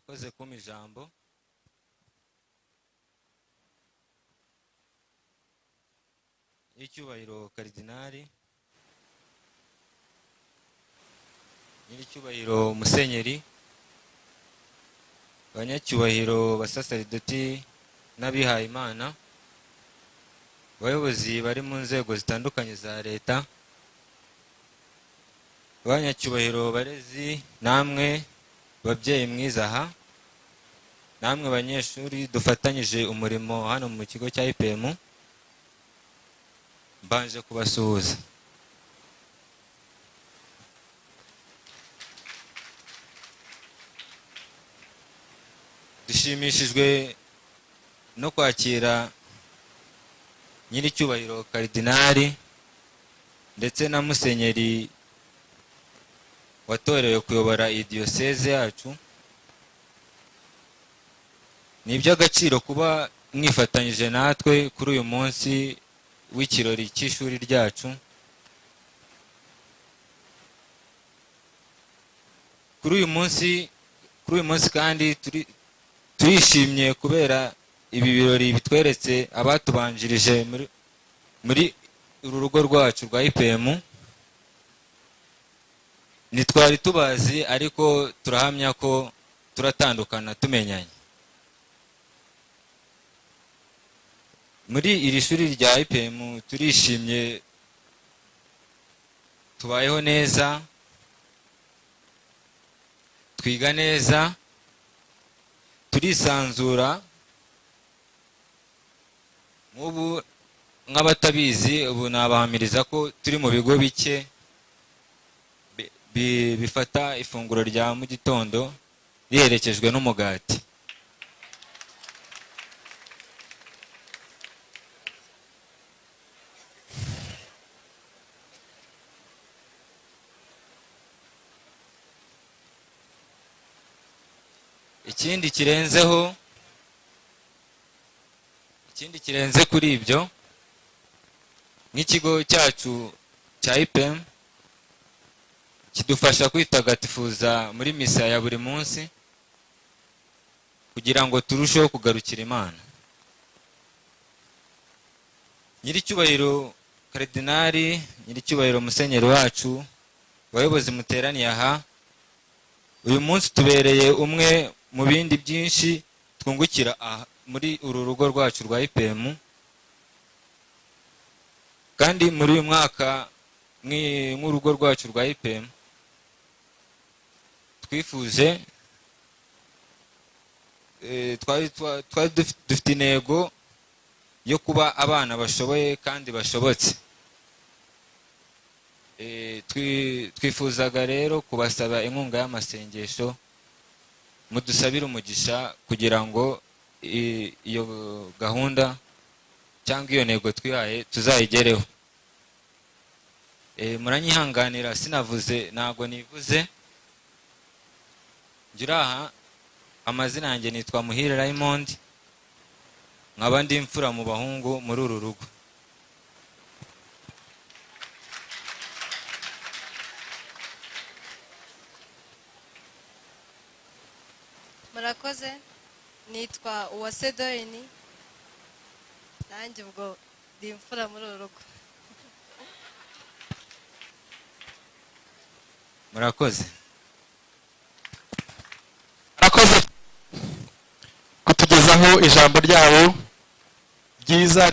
Murakoze kumpa ijambo. Nyiricyubahiro Karidinali, nyiricyubahiro Musenyeri, banyacyubahiro basasaridoti n'abihayimana, abayobozi bari mu nzego zitandukanye za leta, banyacyubahiro barezi, namwe babyeyi mwiza aha, namwe banyeshuri dufatanyije umurimo hano mu kigo cya IPM, mbanje kubasuhuza. Dushimishijwe no kwakira nyiricyubahiro Karidinali ndetse na Musenyeri watorewe kuyobora iyi diyoseze yacu. Ni iby'agaciro kuba mwifatanyije natwe kuri uyu munsi w'ikirori cy'ishuri ryacu. Kuri uyu munsi kandi turishimye kubera ibi birori bitweretse abatubanjirije muri uru rugo rwacu rwa IPM. Ntitwari tubazi, ariko turahamya ko turatandukana tumenyanye. Muri iri shuri rya IPM turishimye, tubayeho neza, twiga neza, turisanzura. Nk'ubu nk'abatabizi, ubu nabahamiriza ko turi mu bigo bike bifata ifunguro rya mu gitondo riherekejwe n'umugati. Ikindi kirenzeho, ikindi kirenze kuri ibyo, nk'ikigo cyacu cya IPM kidufasha kwitagatifuza muri misa ya buri munsi kugira ngo turusheho kugarukira Imana. Nyiricyubahiro Karidinali, nyiricyubahiro Musenyeri wacu, abayobozi muteraniye aha, uyu munsi tubereye umwe mu bindi byinshi twungukira aha muri uru rugo rwacu rwa IPM. Kandi muri uyu mwaka nk'urugo rwacu rwa IPM twifuje twari dufite intego yo kuba abana bashoboye kandi bashobotse. Twifuzaga rero kubasaba inkunga y'amasengesho, mudusabire umugisha kugira ngo iyo gahunda cyangwa iyo ntego twihaye tuzayigereho. Muranyihanganira sinavuze, ntabwo nivuze. Ngira aha, amazina yanjye nitwa Muhire Raymond, nkaba ndi imfura mu bahungu muri uru rugo. Murakoze, nitwa Uwase Dorine, nanjye ubwo ndi imfura muri uru rugo. Murakoze. Murakoze kutugezaho ijambo ryabo ryiza.